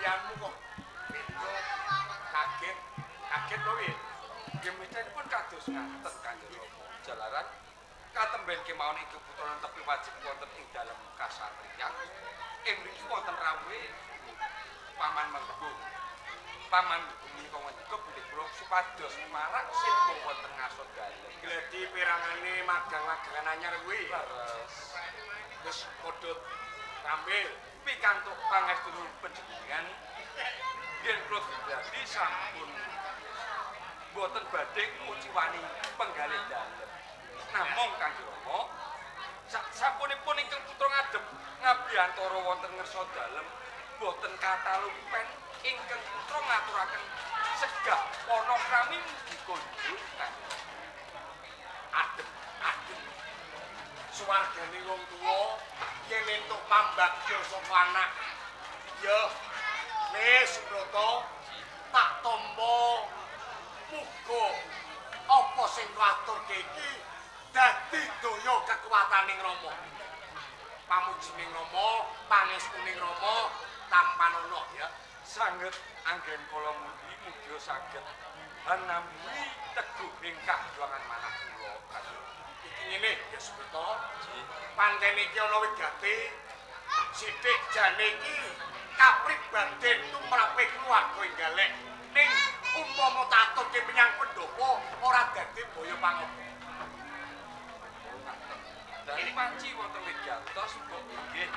Kasatriyanmu kok beda. Kaget. Kaget to piye? Nggih mesthenipun kados ngaten Kanjeng Rama. Jalaran katemben kemawon ing putra netepi wajib wonten ing dalem kasatriyan. Ing mriki wonten rawuhe Paman Menggung. Paman Menggung menika ngendika bilih kula supados marak seba wonten ngarsa dalem. Gledi pirangane magang-magangan anyar kuwi. Leres. Wis padha tampil. Pikantuk pangestunipun panjenengan nggih kula dumadi sampun boten badhe nguciwani penggalih dalem. Namung Kanjeng Rama, sak sampunipun ingkang putra ngadhep ngabiyantara wonten ngarsa dalem boten katalumpen ingkang putra ngaturaken segah panakrami mugi kondur Kanjeng Rama. Adem, adem. Suwargane wong tuwa yen entuk pambagya saka anak. Ya, Le Subrata, tak tampa muga apa sing katurke iki dadi daya kekuwataning Rama. Pamujining Rama, pangestuning Rama tampanana ya. Sanget anggen kula mugi mugi saged hanamwi teguh ing kajuwangan manah kula Kanjeng. Iki ngene ya Subrata. Pancen iki ana wigati sithik jane iki kapribaden tumrape keluarga ing Galek. Ning umpama taturke menyang pendopo ora dadi boyo pangopo. Dari panci wonten wigatos mbok inggih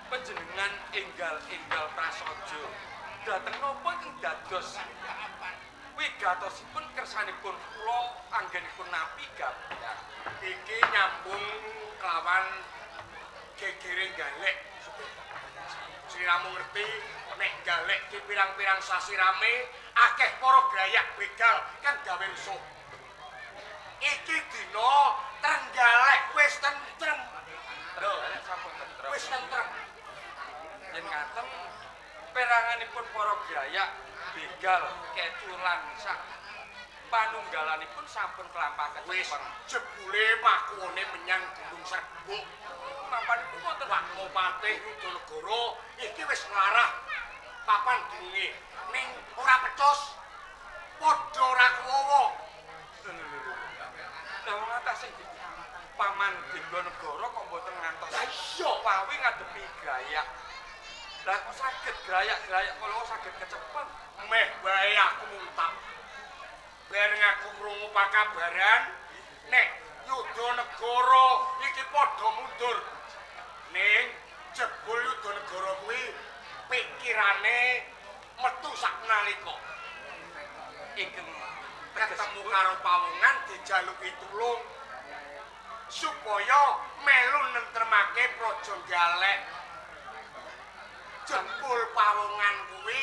panjenengan enggal-enggal prasaja. Dhateng napa ingkang dados wigatosipun kersanipun kula anggenipun nampi gambyang. Iki nyambung kelawan gegere Galek. Sliramu ngerti nek Galek ki pirang-pirang sasi rame akeh para grayak begal kang gawe rusuh. Iki dina Trenggalek wis tentrem. Trenggalek sampun tentrem. Wis tentrem. Yen ngaten peranganipun para grayak begal keculan sak panunggalanipun sampun kelampahan Wis jebule makuwone menyang Gunung Serbuk. Mapanipun wonten Wakmo Patih Yudanegara iki wis nglarah papan dununge ning ora pecus. Padha ora kuwowo. Lah wong atase Paman Dinggonegara kok mboten ngantos. Lah iya, wawi ngadepi grayak. Lah kok saged grayak-grayak kala saged kecepeng? Meh wae aku muntap. Bareng aku krungu pakabaran nek Yudanegara iki padha mundur. Ning jebul Yudanegara kuwi pikirane metu saknalika. Ingkang ketemu karo pawongan dijaluki tulung supaya melu nentremake Praja Galek. Jebul pawongan kuwi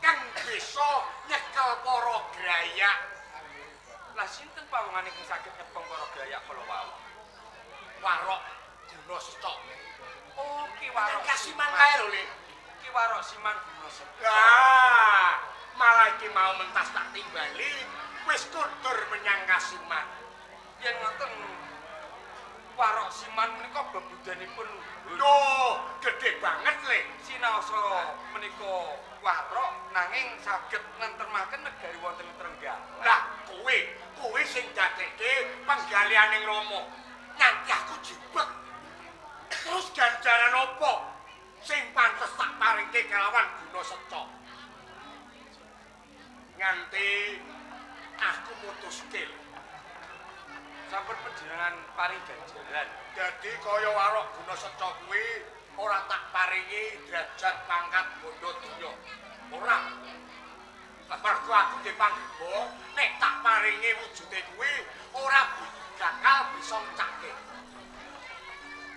kang bisa nyekel para grayak. Lah sinten pawongan ingkang saged nyepeng para grayak kala wau? Warok Guna Seca. Oh, Ki Warok Kasiman kae lho, Le. Ki Warok Siman Guna Seca. Lah, malah iki mau mentas tak timbali wis kundur menyang Kasiman. Yen ngoten Warok Siman menika bebudanipun Duh, gedhe banget, Le. Sinaosa menika warok nanging saged nentremaken negari wonten Trenggalek. Lah, kowe, kowe sing dadekke penggalianing Rama. Nganti aku jibek. Terus ganjaran apa sing pantes tak paringke kelawan Guna Seca? Nganti aku mutuske. Sampun panjenengan paring ganjaran. Dadi kaya Warok Guna Seca kuwi ora tak paringi derajat pangkat bondo donya. Ora. Mergo aku dipanggemba nek tak paringi wujude kuwi ora bakal bisa mecake.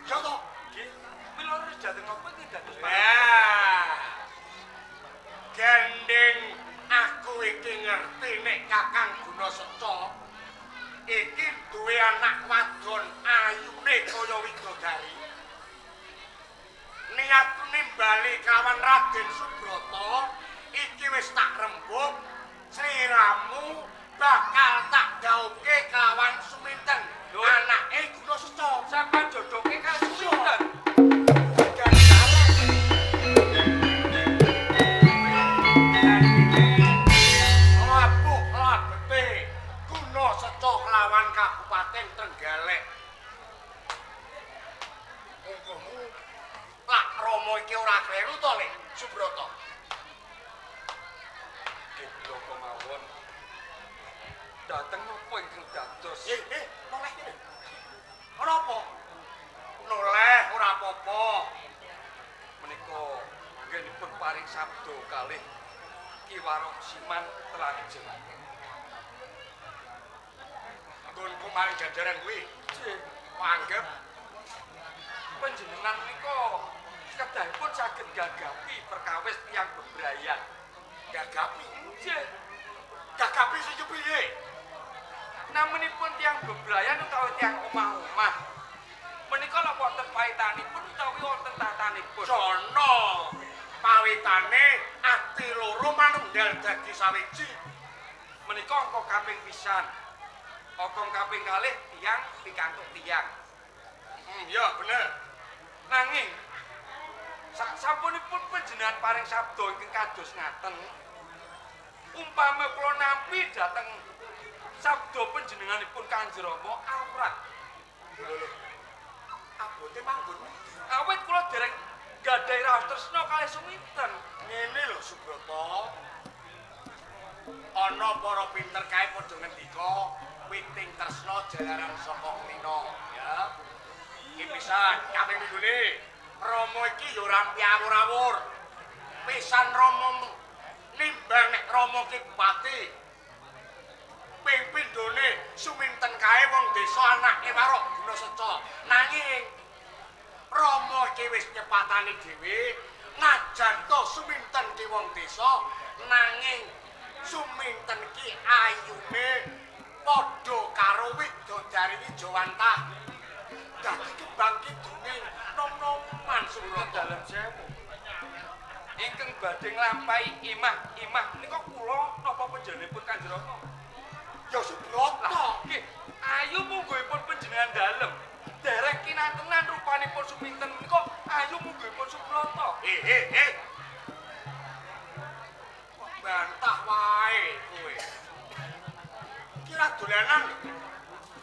Ya toh? Nggih. Mila dhateng napa iki dados Lah. Gendeng aku iki ngerti nek Kakang Guna Seca iki duwe anak wadon ayune kaya widodari. Niatku nimbali kawan Raden Subrata iki wis tak rembug, sliramu bakal tak dauke kelawan Suminten, anake Guna Seca. Sampeyan jodohke karo Suminten. Ganjaran. Rama iki ora kleru to, Le Subrata? Nggih, bloko mawon. Dateng napa ingkang dados? Noleh kene. Ana apa? Noleh ora apa-apa. Menika nggenipun paring sabda kalih Ki Warok Siman Telajeng. Nggonku maring jajaran kuwi. Nggih, anggep panjenengan menika kedahipun saged gagapi perkawis tiyang bebrayan. Gagapi? Nggih. Gagapi sing kepiye? Namunipun tiyang bebrayan utawi tiyang omah-omah. Menika lha wonten pawitanipun utawi wonten tatanipun? Sono. Pawitane ati loro manunggal dadi sawiji. Menika angka kaping pisan. Angka kaping kalih tiyang pikantuk tiyang. Ya bener. Nanging sasampunipun panjenengan paring sabda ingkang kados ngaten, umpama kula nampi dhateng sabda panjenenganipun Kanjeng Rama awrat. Lho, abote manggon. Awit kula dereng gadhahi raos tresna kalih suminten. Ngene lho Subrata. Ana para pinter kae padha ngendika witing tresna jalaran saka klina, ya. Iki pisan kaping pindhone. Rama iki ya ora piawur-awur. Pisan Rama nimbang nek Rama ki bupati. Ping pindhone suminten kae wong desa anake Warok Gunaseca. Nanging Rama iki wis nyepatani dhewe najan to suminten ki wong desa, nanging suminten ki ayune padha karo widodari Wijawantah. Dadi kembang kidunge nom-noman Subrata. Dalem sewu. Ingkang badhe nglampahi imah-imah menika kula napa panjenenganipun Kanjeng Rama? Ya Subrata. Nggih, ayu mungguhipun panjenengan dalem. Dereng kinantenan rupanipun suminten menika ayu mungguhipun Subrata. Kok bantah wae kowe. Iki ora dolanan lho.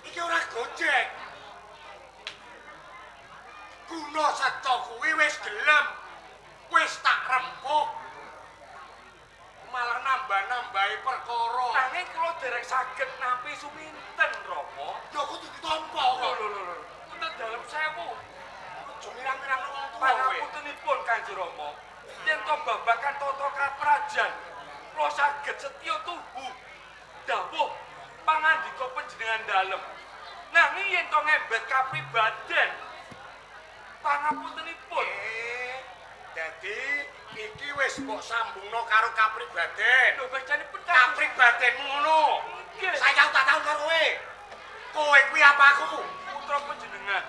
Iki ora gojek. Gunaseca kuwi wis gelem. Wis tak rempuk. Malah nambah-nambahi perkara. Nanging kula dereng saged nampi suminten, Rama. Ya kudu ditampa kok. Lho lho lho. Wonten dalem sewu. Aja mirang-mirang wong tuwa kowe. Pangapuntenipun Kanjeng Rama. Yen to babagan tata kaprajan, kula saged setya tuhu dawuh pangandika panjenengan dalem. Nanging yen to ngembet kapribaden, pangapuntenipun. Dadi iki wis mbok sambungno karo kapribaden. Lho bacanipun kapribadenmu ngono. Nggih. Saya tak tahu karo kowe. Kowe kuwi apa aku? Putra panjenengan.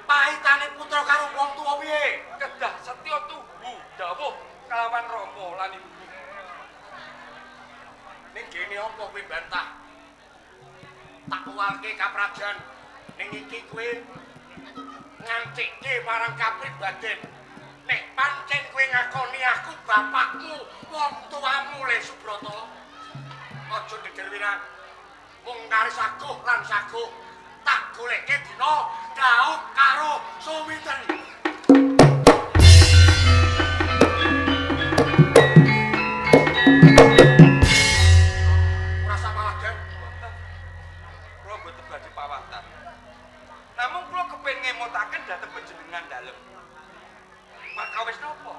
Pahitane putra karo wong tuwa piye? Kedah setya tuhu dawuh kalawan rama lan ibu. Ning gene apa kowe bantah? Tak uwalke kaprajan. Ning iki kowe ngancikke marang kapribaden. Nek pancen kowe ngakoni aku bapakmu, wong tuamu Le Subrata. Aja ndedel wirang. Mung kari saguh lan saguh tak goleke dina daup karo suminten. Ora sapawadan. Mboten. Kula mboten badhe pawatan. Namung kula kepengin ngemutaken dhateng panjenengan dalem. Perkawis napa?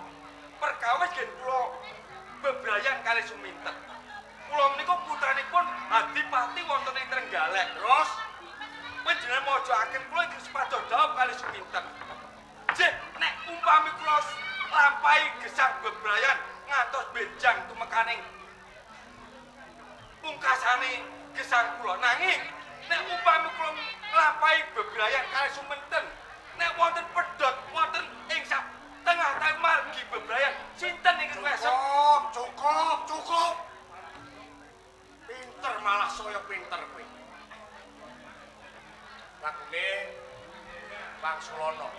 Perkawis gen kula bebrayan kalih suminten. Kula menika putranipun Adipati wonten ing Trenggalek. Terus panjenengan mojokaken kula ingkang sepados daup kalih suminten. Jeh, nek umpami kula lampahi gesang bebrayan ngantos benjang tumekaning pungkasane gesang kula. Nanging nek umpami kula nglampahi bebrayan kalih suminten, nek wonten pedhot wonten ing sak tengah-tengah margi bebrayan, sinten ingkang ngesem? Cukup, cukup. Pinter malah saya pinter kowe. Lagune Wangsulana.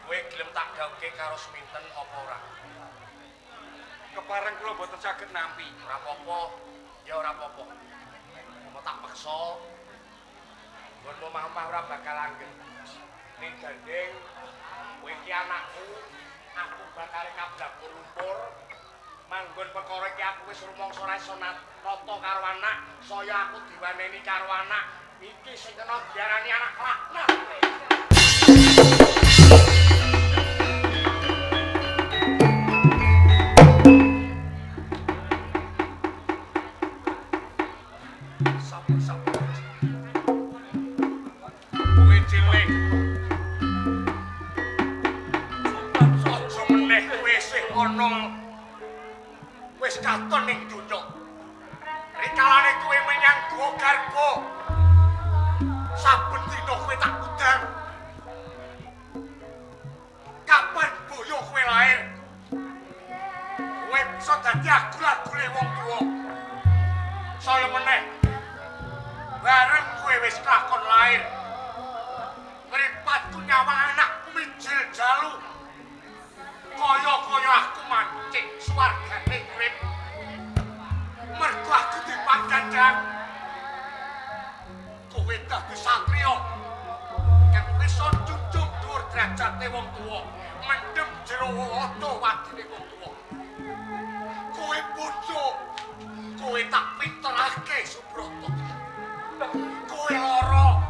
Kowe gelem tak gawke karo suminten apa ora? Kepareng kula mboten saged nampi. Ora apa-apa, ya ora apa-apa. Apa tak peksa? Nggon omah-omah ora bakal langgeng. Ning gandeng kowe iki anakku, aku kari kablabur lumpur. Manggon perkara iki aku wis rumangsa ora iso nata karo anak, saya aku diwaneni karo anak. Iki sing kena diarani anak laknat. Sap-sap. Kowe cilik. Aja meneh kowe isih ana wis katon ning donya. Rikalane kowe menyang Guwa Garba, saben dina kowe tak undang. Kapan boyo kowe lair, kowe bisa dadi agul-agule wong tuwa. Saya meneh bareng kowe wis lakon lair, mripatku nyawang anak mijil jalu. Kaya-kaya aku mancing swargane urip. Mergo aku dipandhandang. Kowe dadi satriya kang bisa njunjung dhuwur derajate wong tuwa, mendhem jero wada wadine wong tuwa. Kowe bojo, kowe tak pinterake Subrata. Kowe lara,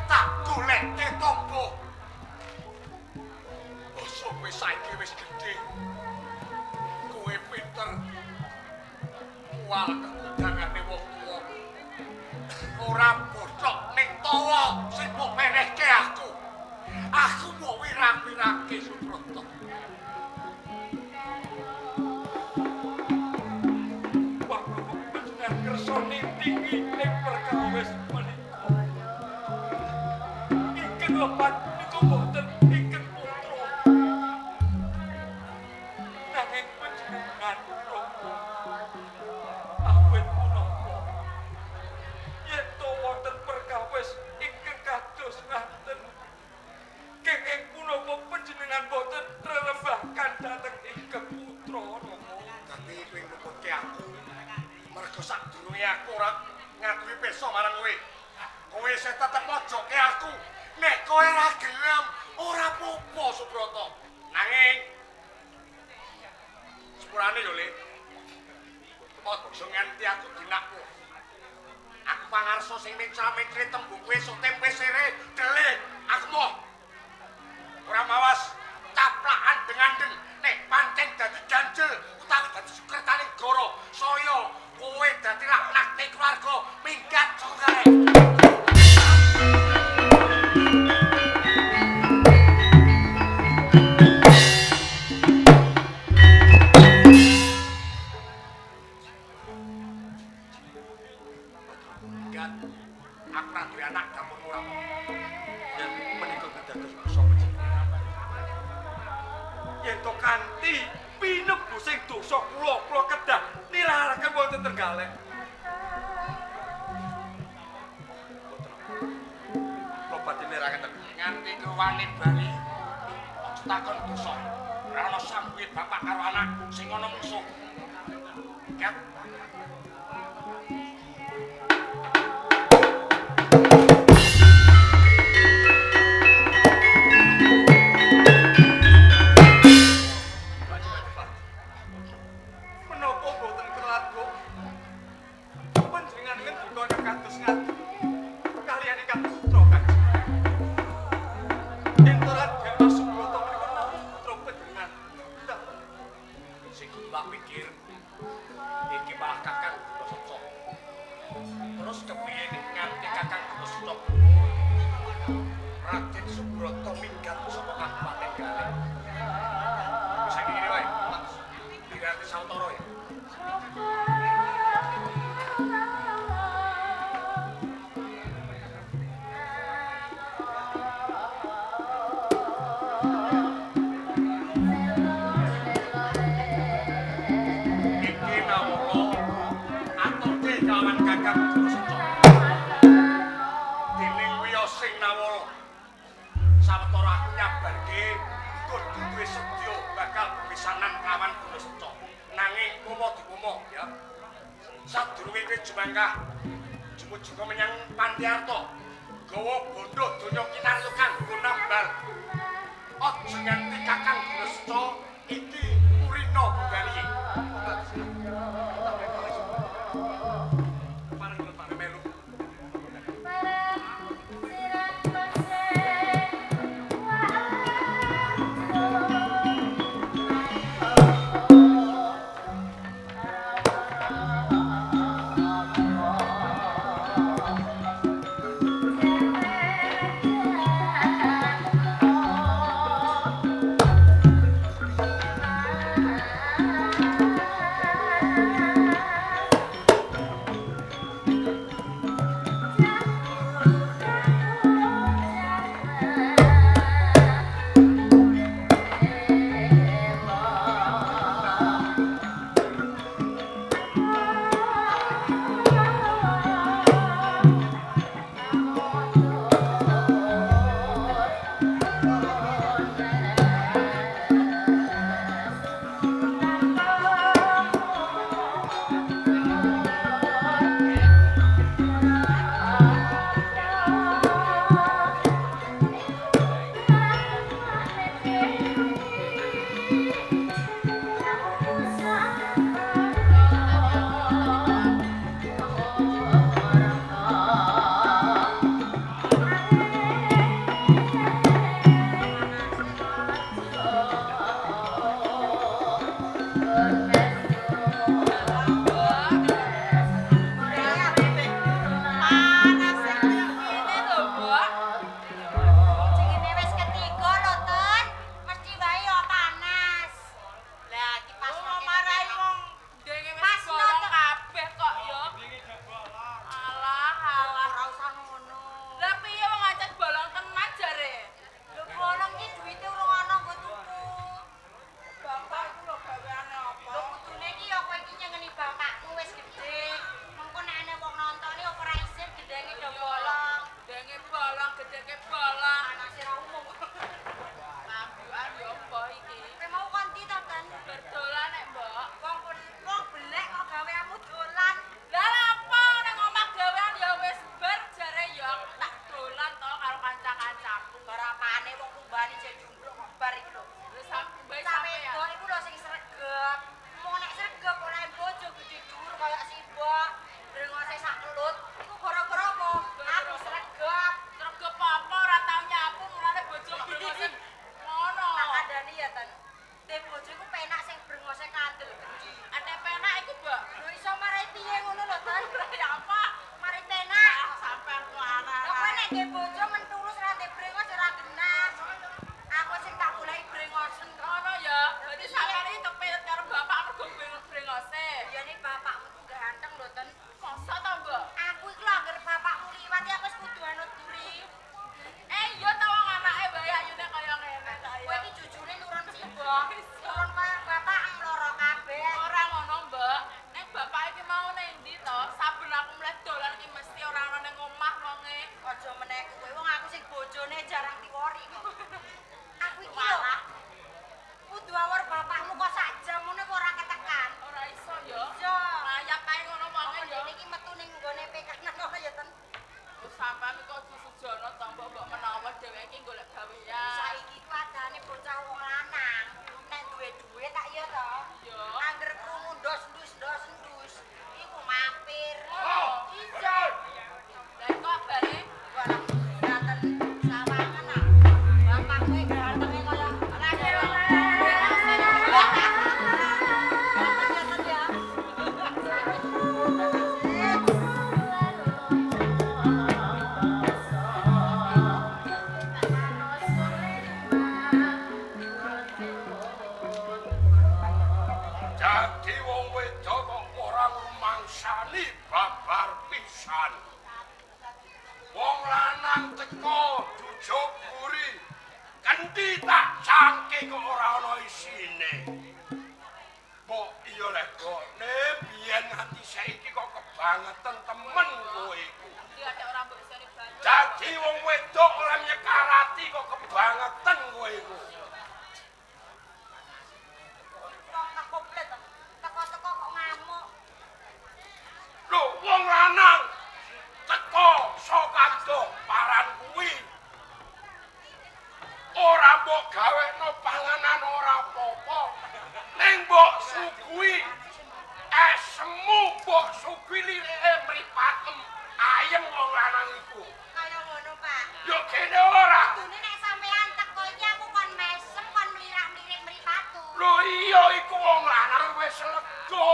tak goleke tombo. Basa kowe saiki wis gedhe. Kowe pinter. Mual kekudangane wong tuwa. Ora bocok ning tawa sing mbok menehke aku. Aku mbok wirang-wirangke Subrata. Wah, panjenengan kersa nintingi ing perkawis menika. Ingkang lepat niku boten ingkang putra. Nanging panjenengan Rama awit punapa yen to wonten perkawis ingkang kados ngaten, kenging punapa panjenengan boten rerembakan dhateng ingkang putra Rama. Dadi kowe ngluputke aku. Mergo sadurunge aku ora ngaturi peso marang kowe. Kowe isih tetep mojoke aku. Nek kowe ora gelem, ora apa-apa Subrata. Nanging sepurane yo, Le. Aja nganti aku dinakmu. Aku pangarsa sing mencra-mencre tembung kowe sok tempe sere dele. Aku moh. Ora mawas caplakan dengan nek pancen dadi ganjel utawi dadi sukertaning negara, saya kowe dadi laknate keluarga minggat saka kae. Minggat. Aku ora duwe anak dapurmu ora apa. Yen menika kedados dosa panjenengan. Yen to kanthi pinebusing dosa kula, kula kedah niraraken wonten Trenggalek. Boten apa. Kula badhe niraraken Trenggalek. Nganti kewane bali aja takon dosa. Ora ana sambunge bapak karo anak sing ana mungsuh. Minggat. Menapa boten kelat kok? Panjenengan ngendika kados ngaten. Kaliyan ingkang putra Kanjeng. Yen to Raden Mas Subrata menika namung putra panjenengan. Sing kudu tak pikir iki malah Kakang Gunaseca. Terus kepiye nek nganti Kakang Gunaseca Raden Subrata minggat saka Kabupaten Trenggalek. Wis saiki ngene wae. Dirati sawetara ya. Iki nawara aturke kawan Kakang Gunaseca. Dening wiya sing nawara sawetara aku nyabarke kudu duwe sedya bakal bepisanan kawan Gunaseca. Nanging umo diumo ya. Sadurunge kowe jumangkah jumujunga menyang Pantiarta, gawa bondo donya kinarya kanggo nambal. Aja nganti Kakang Gunaseca iki Dadi wong wedok kok ora ngrumangsani babar pisan. Wong lanang teko jujuk mburi. Kendi tak cangke kok ora ana isine. Mbok iya lek gone biyen nganti saiki kok kebangetan temen kowe iku. Dadi wong wedok ora nyekarati kok kebangetan kowe iku. Teko-teko kok ngamuk. Lho, wong lanang teko saka adoh paran kuwi. Ora mbok gawekno panganan ora apa-apa. Ning mbok suguhi esemu, mbok suguhi lirike mripatem ayem wong lanang iku. Kaya ngono, Pak. Yo kene ora. Kudune nek sampean teko iki aku kon mesem, kon mlirak-mlirik mripatku. Lho iya iku wong lanang wis lega.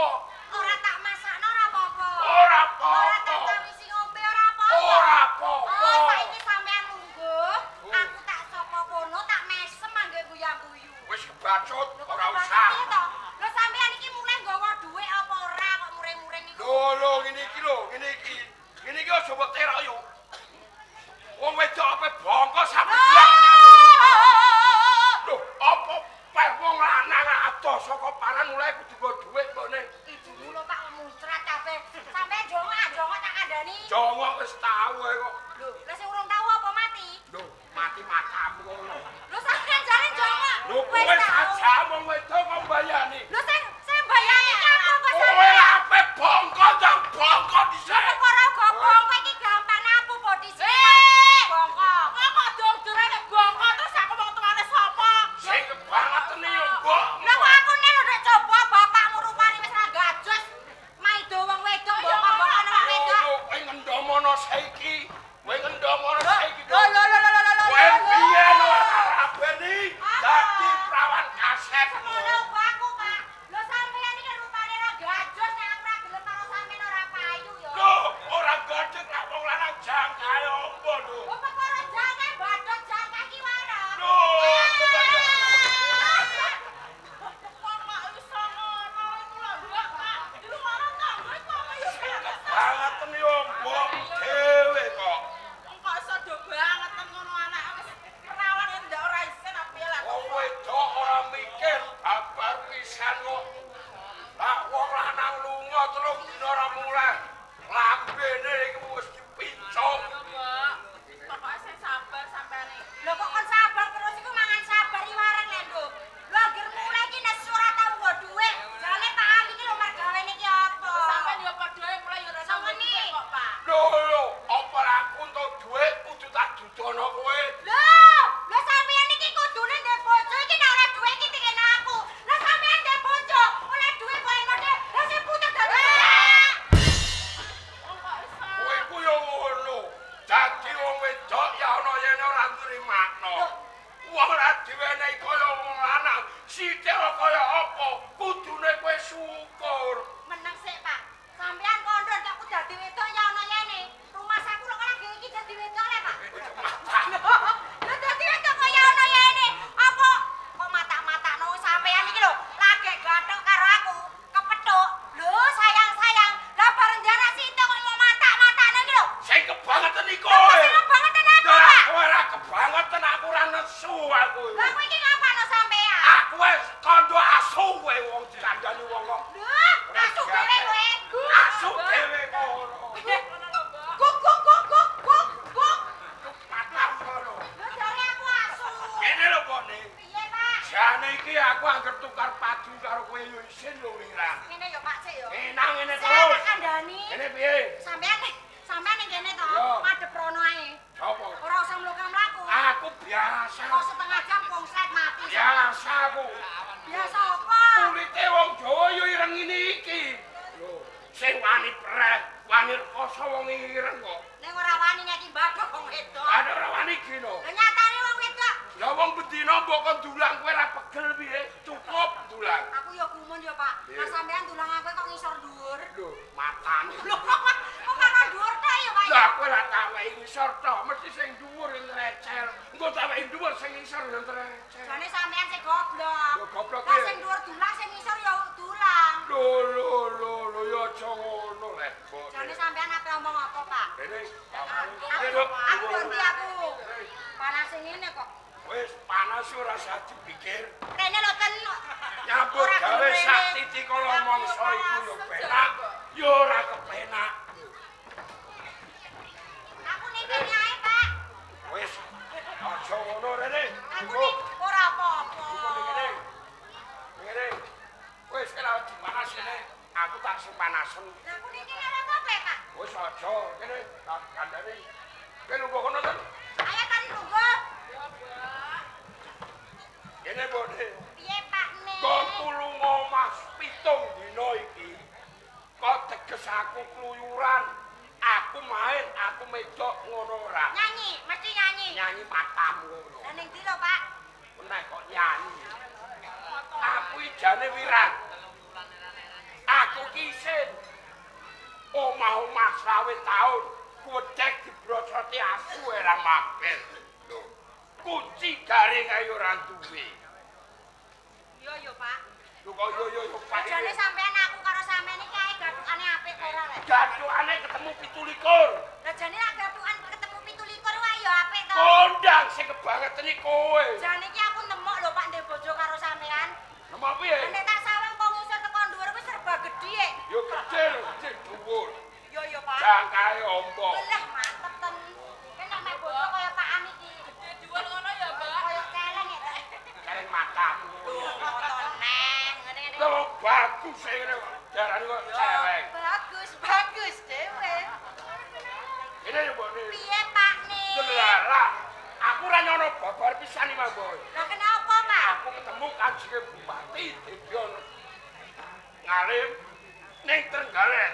Ora tak masakno ora apa-apa. Ora Ora tak apa-apa. tawisi ngombe ora apa-apa. Ora apa-apa. Oh, saiki sampean lungguh, aku tak saka kono tak mesem anggo guya-guyu. Wis kebacut Lho, kok ora kebacut usah. piye to? Lho sampean iki mulih nggawa dhuwit apa ora kok muring-muring iku? Lho lho ngene iki lho, ngene iki. Ngene iki aja mbok terok yo. Wong wedok ape bongko sampe bilang ngene aja. Lho, apa peh wong lanang adoh saka paran mulai kudu nggo dhuwit mbokne. Ibumu lho Pak muncrat kabeh. Sampean jongok-jongok tak kandhani. Jongok wis tau ae kok. Lho, lah sing urung tau apa mati? Lho, mati matamu ngono. Lho sampean jare jongok. Lho kowe saja wong wedok kok mbayani. Lho sing mbayani iki aku apa Kowe sampean? ape bongko ndang bongko dhisik. Perkara go bongko iki gampang napu bodi sing bongko. Kok dong-dongane bongko terus aku wong tuane sapa? Sing kebangetan yo mbok. Lah kok aku nek lho nek coba bapakmu rupane wis ra gajus. Maido wong wedok bongko-bongko wong wedok. Lho, kowe ngendomono saiki. Kowe ngendomono saiki. Lho lho lho lho lho lho. Kowe biyen ora rabeni dadi prawan kaset. Semono uga aku, Pak. Lho sampeyan iki rupane ra gajus nek aku ra gelem karo sampeyan ora payu ya. Lho, ora godhek lak wong lanang jangkae opo lho. Lho perkara jangkae badhot jangkae iki warah. Lho, Kok kok iso ngono iku lho, Mbok, Pak. Di luar tangga iku apa ya kebangetan yo mbok dhewe kok. Kok iso do banget ngono anak wis perawan ndak ora isin apa ya lah. Wong wedok ora mikir babar pisan kok. Lah wong lanang lunga 3 dina ora mulih. Lambene iku wis dipincuk. Mbok, pokoke sing sabar sampean iki. Lho kok kon sabar terus iku mangan sabar iki wareng lho, Nduk. Lho anggere mulih iki nesu ora tau nggo dhuwit. Jane Pak Ali iki lho mergawene iki apa? Sampean yo padha ae mulai yo ora tau Sama nih. kok, Pak. Lho lho, apa aku entuk dhuwit kudu tak dudono kowe. Lho, lho sampeyan iki kudune ndek bojo iki nek ora dhuwit iki dikene aku. Lah sampeyan ndek bojo, oleh dhuwit kok eno dek. Lah sing putus dadi. Wong kok iso. Kowe iku yo ngono. Dadi wong wedok ya ana yen ora nrimakno. Wong ora diwenehi kaya wong lanang, sithik kaya apa, kudune kowe syukur. Meneng sik, Pak. Sampeyan kondo nek aku dadi wedok ya ana yene. Rumah saku lho kok lagi iki dadi wedok le, Pak. Lho dadi wedok kaya ana yene. Apa kok matak-matakno sampeyan iki lho, lagi gathuk karo aku, kepethuk. Lho sayang-sayang, lah bareng jarak sitok kok mau matak-matakno iki lho. Sing kebangetan iku. Lah sing kebangetan aku, Lah Pak. kowe ora kebangetan aku ora nesu aku. Lah kowe iki ngapakno sampeyan? Aku wis kandha asu kowe wong dikandani wong kok. Lho, asu dhewe kowe. Asu dhewe ngono. Ngono lho, Mbok. Guk guk guk guk guk guk. Matak ngono. Lho jare aku asu. Ngene lho, Bone. Piye, Pak? Jane iki aku angger tukar padu karo kowe yo isin lho Wira. Ngene yo Pak sik yo. Enak ngene Saya tak terus. kandhani. Ngene piye? Sampeyan sampeyan ning kene to, Yo. madhep rono ae. Sopo? Ora usah mlaku-mlaku. Aku biasa. Kok setengah jam konslet mati. Biasa aku. Biasa apa? Kulite wong Jawa yo ireng ngene iki. Lho, sing wani preh, wani rekoso wong ireng kok. Ning ora wani nyaki mbadhok wong wedok. Ada ora wani gino. Lah nyatane wong wedok. Lah wong bendina mbok kon dulang kowe ora pegel piye? Cukup dulang. Aku yo gumun yo, Pak. Lah sampeyan dulang aku kok ngisor dhuwur. Lho, matane. Lho kok karo dhuwur tok ya, Pak? Lah kowe ora tak wehi ngisor tok, mesti sing dhuwur yang recel. Engko tak wehi dhuwur sing ngisor yang recel. Jane sampeyan sing goblok. Lho, goblok Lah piye? sing dhuwur dulang sing ngisor yo dulang. Rene. Aku ganti aku. Panas ngene kok. Wis panas ora usah dipikir. Rene lho ten. Nyambut gawe sak titik kala mangsa iku yo penak, yo ora kepenak. Aku ning kene ae, Pak. Wis aja ngono rene. Aku ning ora apa-apa. Ngene. Ngene. Wis kena dipanas kene, aku tak sepanasen. Lah aku ning kene ora apa-apa, Pak. Wis aja kene tak kandhani. Kene lungguh kono ten. Ayo ten lungguh. Kene bode. Piye, Pak Ne? Kok tulung omah 7 dina iki. Kok teges aku kluyuran. Aku main, aku medok ngono ora. Nyanyi, mesti nyanyi. Nyanyi matamu ngono. Lah ning ndi lho, Pak? Meneh kok nyanyi. Aku ijane wirang. Aku kisin. Omah-omah 20 taun kuwedek dibrocoti aku ora mampir. Lho, kunci garing ae ora duwe. Yo yo, Pak. Lho kok yo yo yo Pak. Jane sampean aku karo sampean iki ae gathukane apik ora lek? Gathukane ketemu 27. Lah jane lak gathukan ketemu 27 wae yo apik to. Kondang sing kebangetan iki kowe. Jane iki aku nemok lho Pak ndek bojo karo sampean. Nemok piye? Nek tak sawang kok ngisor teko dhuwur wis serba gedhe. Yo gedhe lho, gedhe dhuwur. Yo yo Pak. Jangkae ombo. Lah mantep ten. Nek mek bojo kaya Pak Am iki. Gedhe dhuwur ngono ya, Mbak. Kaya celeng ya. Celeng matamu. Ngene-ngene. Lho bagus sing ngene kok. Darane kok celeng. Bagus, bagus dhewe. Ngene lho mbok. Piye Pak Ne? Lah, aku ora nyono babar pisan iki, Mbok. Lah kenapa, Pak? Aku ketemu Kanjeng Bupati Debyon Ngalim ning Trenggalek.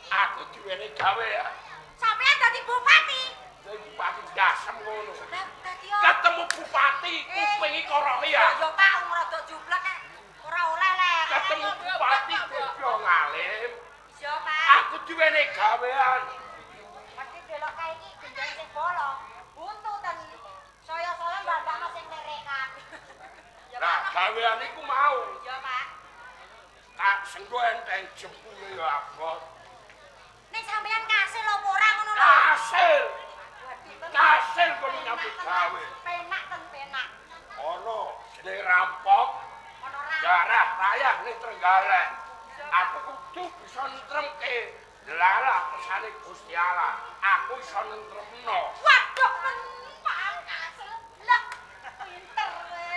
Aku diweni gawe ya. Sampeyan dadi bupati. Dadi bupati dasem ngono. Lah dadi apa? Ketemu bupati kuping iki koroki ya. Yo Pak, wong rada jublek kek ora oleh lek. Ketemu Bupati Debyon Ngalim. Iya, Pak. Aku diweni gawean. Mesti delok kae iki gendeng sing bolong. Buntu ten. Saya-saya mbandakno sing merek kabeh. Lah gawean iku mau. Iya, Pak. Tak senggo enteng jempule ya abot. Nek sampeyan kasil apa ora ngono lho? Kasil. Kasil kono nyambut gawe. Penak ten penak. Ono jenenge rampok. Ono ra. Darah rayah ning Trenggalek. Aku kudu bisa nentremke. Lalah pesane Gusti Allah. Aku iso nentremno. Waduh men Pak kasil. Lah pinter kowe.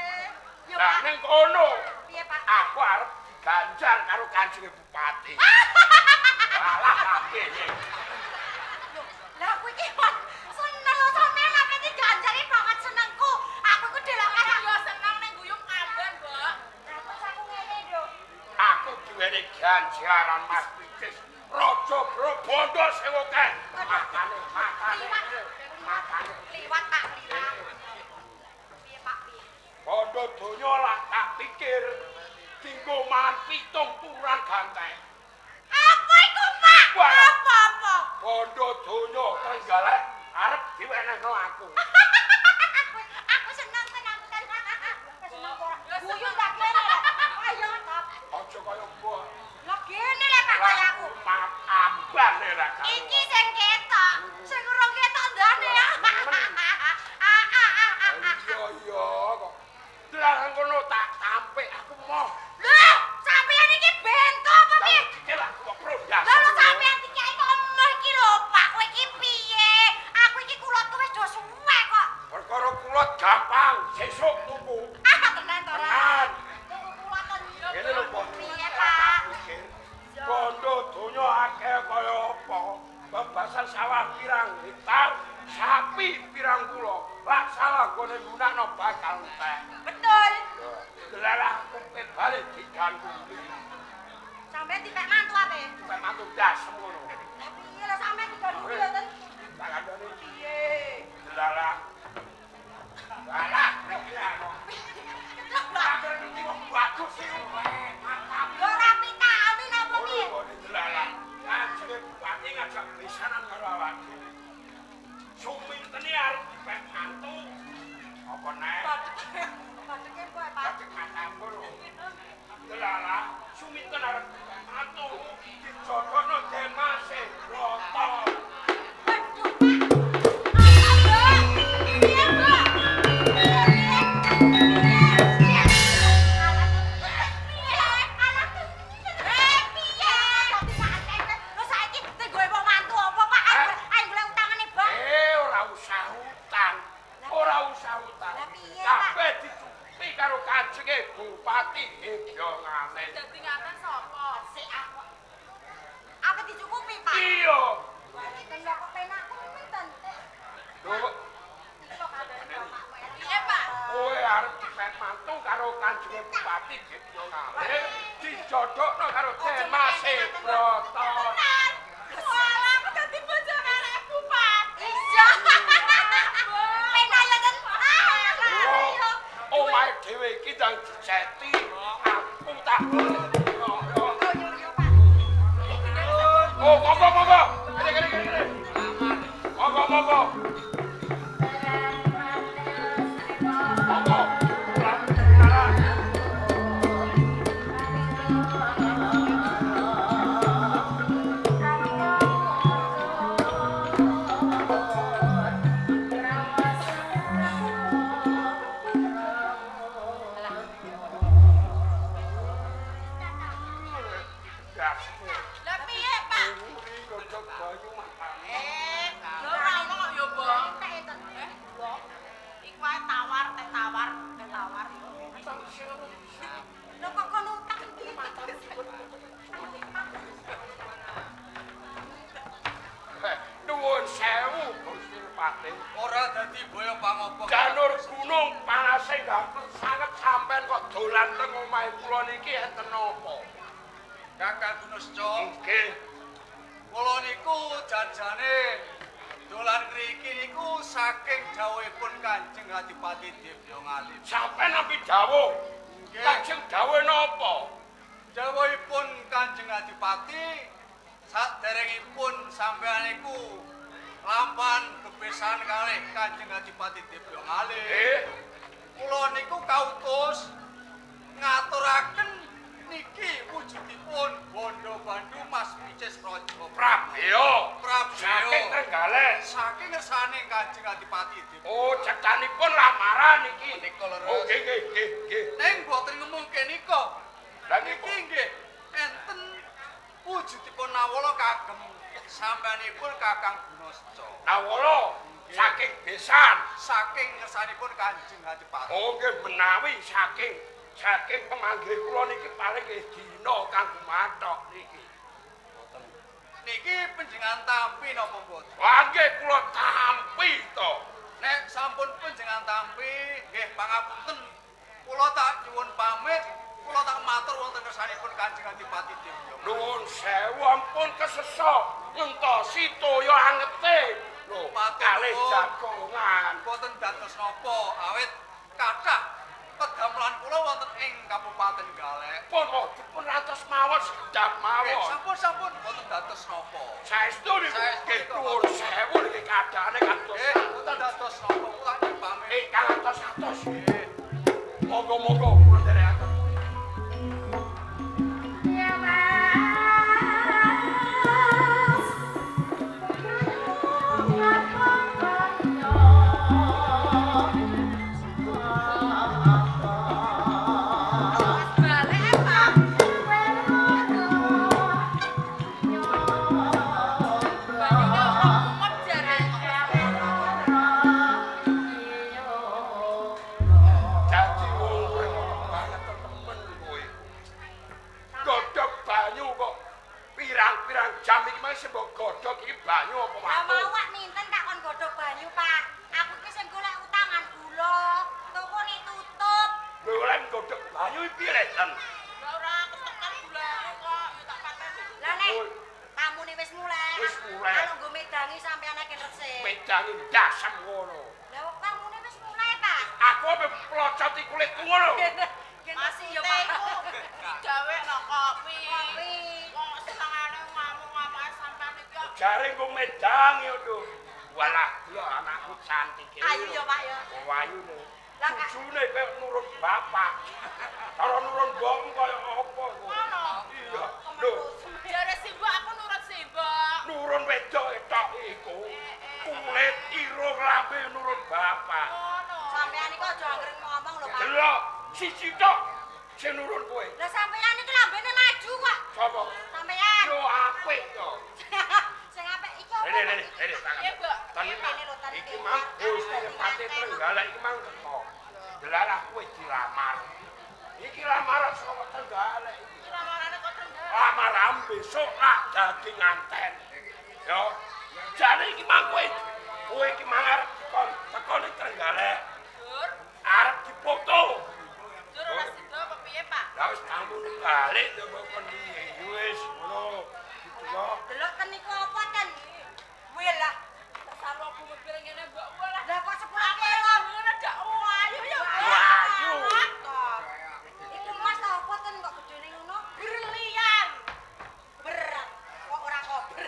Yo Lah Pak. ning kono Piye Pak? aku arep diganjar karo Kanjeng Bupati. Alah kabeh. Lah aku iki seneng lho sampean lha diganjari banget senengku. Aku iku delok karo Yo seneng ning guyub amban, Mbok. Lah terus aku ngene lho. Aku duweni ganjaran Mas Picis. Raja Brobondo sing akeh. Makane, makane, makane. Liwat Pak, liwat. Piye Pak piye? Bondo donya lak tak pikir dinggo mangan 7 turunan gantek. Apa iku Pak? Apa-apa? Bondo donya Trenggalek arep diwenehno aku. Aku seneng tenan aku kan. Aku seneng ora. Guyu tak kene lho. Ayo top. Aja kaya mbok. Lah gene lho Pak kaya aku. Amban ora karo. Iki sing ketok, sing ora ketok ndane ya. Iya iya kok. Lah kono tak tampik aku moh. Lho, sampeyan iki bento apa piye? Iki lah kok prondas. Lah lho sampeyan dikeki kok emoh iki lho Pak, kowe iki piye? Aku iki kulotku wis do suwek kok. Perkara kulot gampang, sesuk tuku. Ah, tenan to ora? Tenan. Tuku kulot ten. Ngene lho, Pak. Piye, Pak? Bondo donya akeh kaya apa? Bebasan sawah pirang hektar, sapi pirang puluh. Lak salah gone gunakno bakal entek. Betul. Lah aku balik diganti. Sampeyan dipek mantu ape? Dipek mantu dasem ngono. Lah piye lah sampeyan diganti lho ten? Tak kandhane piye? Lah. Lah, iki ana. Aku ngerti kok bagus sih. Lho ora pitani napa piye? Lah, kanjeng bupati ngajak besanan karo awak dhewe. Sumintene arep dipek mantu. Apa nek? Badheke kowe, Pak. Badhek matamu lho. Lah, suminten arep dipek mantu dijodohno Demase Broto. Kanjenge Bupati Dibya Ngalit. Dadi ngaten sapa? Sik aku. Aku dicukupi, Pak. Iya. Ten kok penakku pinten? Lho, Piye, Pak? Kowe arep dipek mantu karo Kanjenge Bupati Dibya Ngalit, dijodhokno karo Demas Brata. Tenan. Walah, aku dadi bojone arek bupati. Iya. Penak ya, Ten. Ah, Omahe dhewe iki ndang diceti. Aku tak. Yo yo yo, Pak. Oh, monggo monggo. Kene kene kene kene. Monggo monggo. Monggo. Lah piye, Pak? Godhog banyu matane. Lho ora ono kok ya, Mbok. Entek, Ten. Iku wae tawar, teh tawar, teh tawar. Lho kok kono utang iki? Nuwun sewu Gusti Bupati. Ora dadi boyo pangopo. Janur gunung panase gampil sanget sampean kok dolan teng omahe kula niki enten napa? Kakang Gunaseca, Nggih. kula niku janjane dolan ngriki niku saking dawuhipun Kanjeng Adipati Dibya Ngalit. Sampean nampi dawuh. Nggih. Kanjeng dawuh napa? Dawuhipun Kanjeng Adipati saderengipun sampean niku lampahan bebesan kalih Kanjeng Adipati Dibya Ngalit. Nggih. Kula niku kautus ngaturaken niki wujudipun Bondo Bandu Mas Picis Raja Prabeo. Prabeo. Saking Trenggalek. Saking ngersane Kanjeng Adipati Dibya. Oh, cetanipun lamaran iki. Menika leres. Oh, nggih nggih nggih nggih. Ning boten ngemungke nika. Lah niku Niki nggih enten wujudipun nawala kagem sampeyanipun Kakang Gunaseca. Nawala saking besan. Saking ngersanipun Kanjeng Adipati. Oh, nggih menawi saking saking pemanggih kula niki paling nggih dina kanggo mathok niki. Boten. Niki panjenengan tampi napa mboten? Wah, nggih kula tampi to. Nek sampun panjenengan tampi, nggih pangapunten. Kula tak nyuwun pamit, kula tak matur wonten ngersanipun Kanjeng Adipati Dibya. Nuwun sewu ampun kesesa ngentosi toya angete. Lho, kalih jagongan. Boten dados napa awit kathah pedamelan kula wonten ing Kabupaten Galek. Pun dipun rantos mawon sekedhap Nggih, mawon. sampun sampun boten dados napa. Saestu niku Saestu nggih niku. nuwun sewu niki keadaane kados Nggih, boten dados napa kula nyuwun pamit. ingkang atos-atos. Nggih. Monggo-monggo kula nderekaken. Ya, Mas. Wis balik, Pak. Banyune ora mumet jare. Dadi wong banget temen kowe. Godhog banyu kok pirang-pirang jam iki mah sing mbok godhog iki banyu apa Lah watu? mau wak minten tak kon godhog banyu, Pak. Aku iki sing golek utangan gula, tokone tutup. Lho lek godhog banyu iki piye lek Ten? Lah ora ketekan gulane kok, ya tak pateni. Lah nek tamune wis mulai. Wis mulai. Kalau nggo medangi sampean aken resik. Medangi ndasem ngono. Lah kok tamune wis mulai, Pak. Aku ape plocoti kulitku ngono. Gen resik ya, Maksudnya Pak. iku digawekno kopi. Kopi. Wong senengane ngamuk-ngamuk sampean iki kok. Jare nggo medangi lho. Walah, lho anakku cantik. Ayu ya, Pak ya. Ayu ne. Lah, Kak. Cucune kaya nurut bapak. Cara nurut mbokmu kaya apa kowe? Ngono. Iya. Lho, Jare simbok aku nurut simbok. nurun wedok tok iku. Kulit irung lambe nurut bapak. Ngono. Sampean iku aja anggere ngomong lho, Pak. Delok siji tok sing nurun kowe. Lah sampean iki lambene maju kok. Sapa? Sampean. Yo apik yo. Sing apik iki apa? Rene rene rene tangan. Iya, Mbok. Tan Iya, Pak. iki mang Gusti Pati Trenggalek iki mang teko. Delalah kowe dilamar. Malam besok lak dadi nganten. Yo. Jane iki mang kowe. Kowe iki mang arep dikon teko ning Trenggalek. Jur, Arep dipoto. jur ora sida apa piye, Pak? Lah wis kampung balik to kok kon piye wis ngono. Gitu yo. Delok ten niku apa ten? Welah. Tak sarwa mobil ngene mbok walah. Lah kok 10 kilo? Ngono dak ayu ya. Ayu. Iku mas ta apa ten kok gedene ngono? Berlian. Berat. Kok ora kober.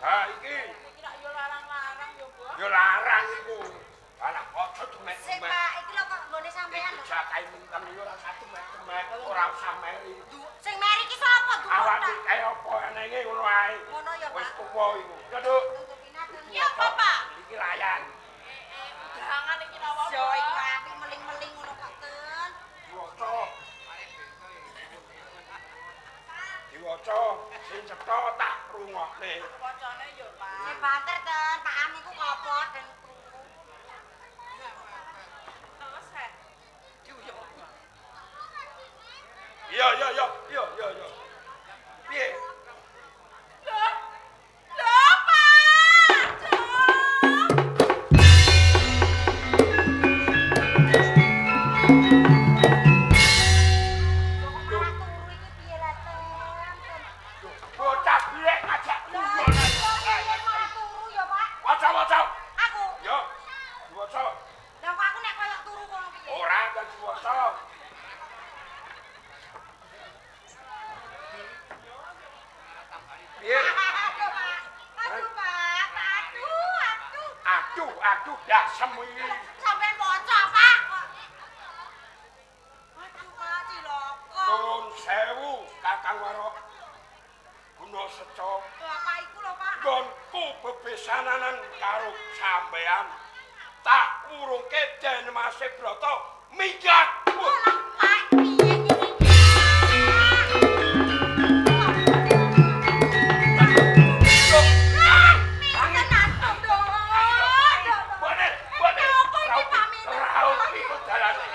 Ha iki Iki rak yo larang-larang yo, Mbok. yo larang iku. Alah aja Sik demek-demek. Pak, iki lho kok nggone sampean lho. Jakae minteng yo ora usah demek-demek, ora usah meri. Sing meri iki sapa dudu Awake ta? kaya apa enenge ngono ae. Ngono ya, Pak. Wis tuwa iku. Ya, Nduk. Tutupin Iya apa, Pak? Iki layan. Jangan iki lawa. Yo iku apik meling-meling ngono kok ten. Diwaca. Diwaca sing cetha tak rungokne. Wacane yo, Pak. Sing banter ten, Pak Am iku kopot ben krungu. Terus eh. Yo. Iya iya iya iya iya iya. Piye? Lho. Lho, Pak. Lho. Kok malah turu iki piye lah ten? Bocah bilek ngajak Lah guyon. kok piye malah turu ya, Pak? Waca waca. Aku. Yo. Diwaca. Lah kok aku nek koyo turu kono piye? Ora kan diwaca. Piye? Aduh, Pak. Aduh, Pak. Aduh, aduh. Aduh, aduh dasem iki. Sampeyan waca, Pak. Aduh, Pak, cilaka. Nuwun sewu Kakang Warok. Guna seca Bapak iku lho, Pak. nggonku bebesananan karo sampean. Tak urungke den Mase Brata minggat. Walah, Pak, piye iki? Minten aduh, Dok. Bone, bone. Apa iki, Pak Minten? Raup iku dalane.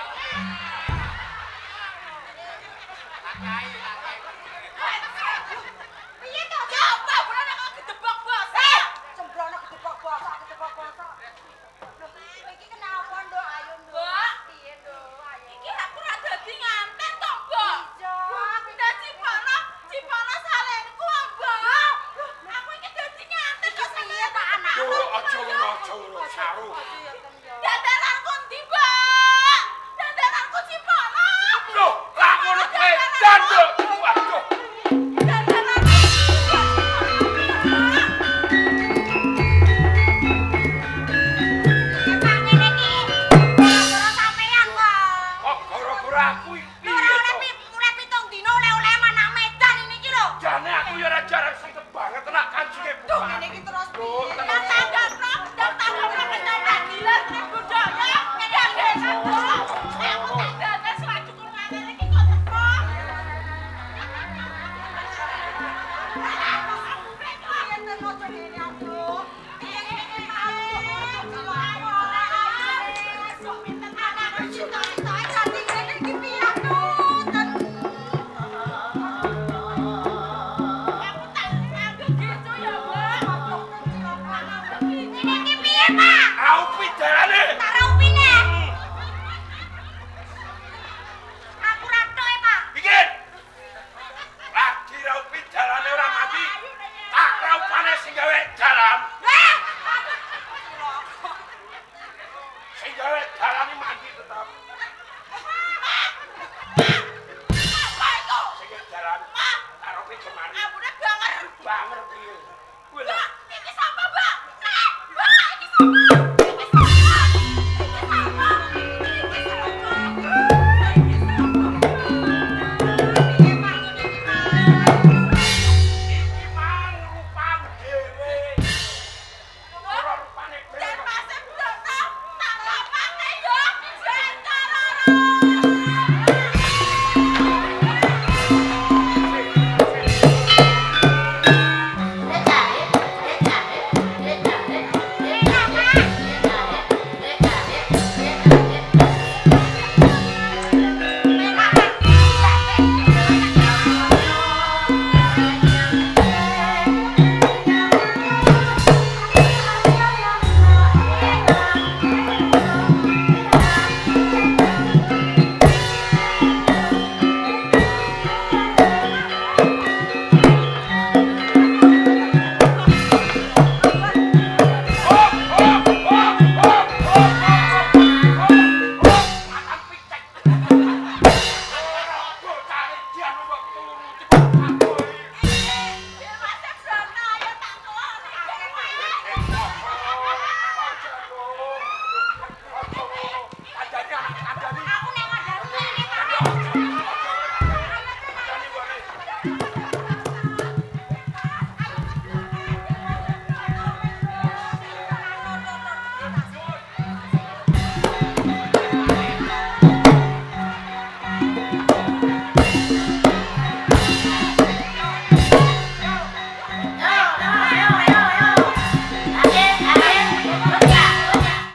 Piye to? Ya apa, bulan kok gedebok bosok. Sembrono gedebok bosok, gedebok bosok. Loh, iki kenapa, Nduk? Ayo, Nduk. Mbok. Piye, Nduk? Ayo. Iki aku ora dadi nganten to, Mbok. Iya. Dadi cipono, cipono salenku, Mbok. Aku iki dadi nganten kok Iki piye, Pak anak? Yo aja ngono, aja ngono, saru. Dandananku ndi, Mbok? Dandananku cipono. Loh, lah ngono kowe dan Nduk. Waduh. Dandananku Piye, Pak, ngene iki? Gara-gara sampean kok. Kok gara-gara aku iki